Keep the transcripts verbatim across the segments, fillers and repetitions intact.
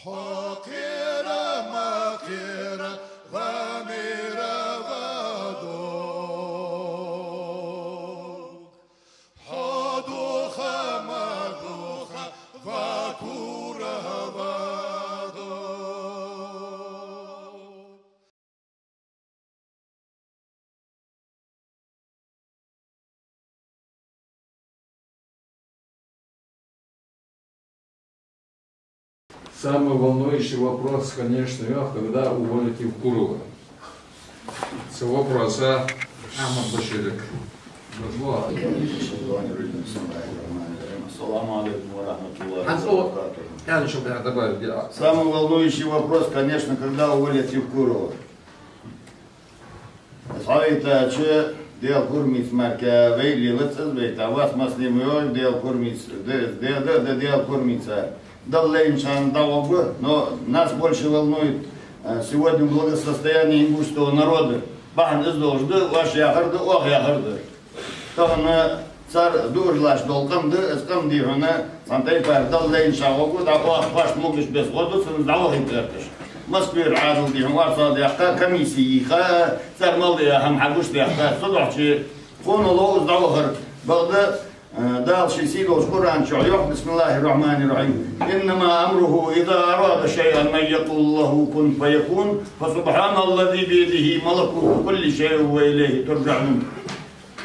Хьо кхера ма кхера, ва мера ва дог. Хьо духа ма духа, ва кура ва дог. Самый волнующий вопрос, конечно, йоах, когда уволят Евкурова. Цу вопроса Ахьмад-Баширага. Ассаламу алейкум ва рахматуллахи ва баракатуху. Самый волнующий вопрос, конечно, когда уволят Евкурова. Хьо вайтача, Даьла пурамца мара вай лелац аз вайта, вас маслим йой, Даьла пурамца, де, де, де, де, Даьла пурамца. Далла лайнача хана дӀагӀоргва, но нас больше волнует, э, сегодня благосостояние ингушского народа. Бахьан из долаш да, оаш яхар да, оаха яхар да. Тахан цар дуаш лаьш дола къам да, из къам дий хьона, цхьан тайпара Далла лайнача хана гӀоргва, дӀа оаха хьоашта могаш беса гӀо да, цунца дӀавахийта гӀерташ. Москвера Ӏаьдал дий хьона орцагӀдаьккха, комисси йийха, цар мел даь хӀама хьагучадаьккха, цудухьа тхона лов из дӀавахар. Бакъда, э, Дала ший сийдолча Къуръан чу йоах: بسم الله الرحمن الرحيم. إنما أمره إذا أراد شيئا أن يقول له كن فيكون. فسبحان الذي بيده ملكوت كل شيء وإليه ترجعون.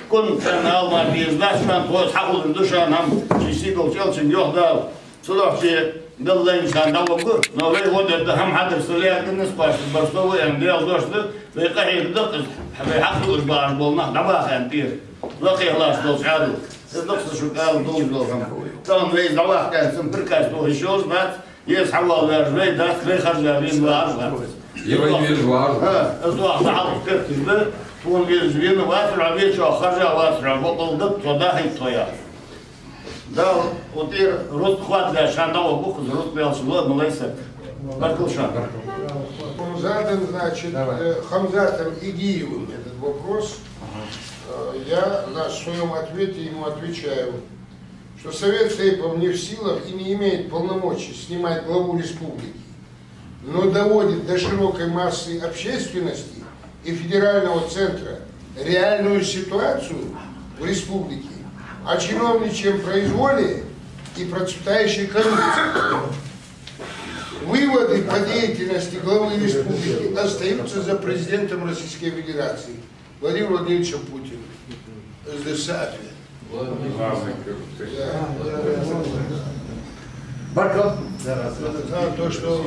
Кун, царна ала мара деза дац, шоана тхоца хьахулаш да, шоана хӀама ший сийдолча элчанга йоах Дала. Цудухьа Далла лайнача хана дӀагӀоргва, но вай гӀо дергда хӀама хьадар са лаьрда низ кхоачаш бар со ва аьнна Даьла дош да, вай къахьега да-кх из, вай хьакхеллаш багӀаш бола нах дӀабаха аьнна тӀера. Лакхе латташ долча Ӏаьдала. Из да-кх са шуга ала долаш дола хӀама. Тахан вай из дӀаваккха аьнна цун приказ тохаш йолаш дац, Еза хьавоалаваьр вай дац, вай харжа вена вац. Е вай везаш вац. ХӀа, аз оаха дӀахьалха керташ да, тхона везаш вена вацар хьо, везачох харжа вацар хьо, бакъдолаш да, тхо дахийта тхо яхар. Дала, вот тӀера рузкъа хоадалаш хана дӀагӀоргва-кх из, рузкъа Даьла ше ло, малай саг. Баркал шоана. Он задан, значит, э, Хамзатом Игиевым этот вопрос. Э, я на своем ответе ему отвечаю, что Совет тейпов не в силах и не имеет полномочий снимать главу республики, но доводит до широкой массы общественности и федерального центра реальную ситуацию в республике, о чиновничьем произволе и процветающей коррупции. Выводы по деятельности главы республики остаются за президентом Российской Федерации Владимиром Владимировичем Путиным. Из да са ответ. Баркал. Да, то, что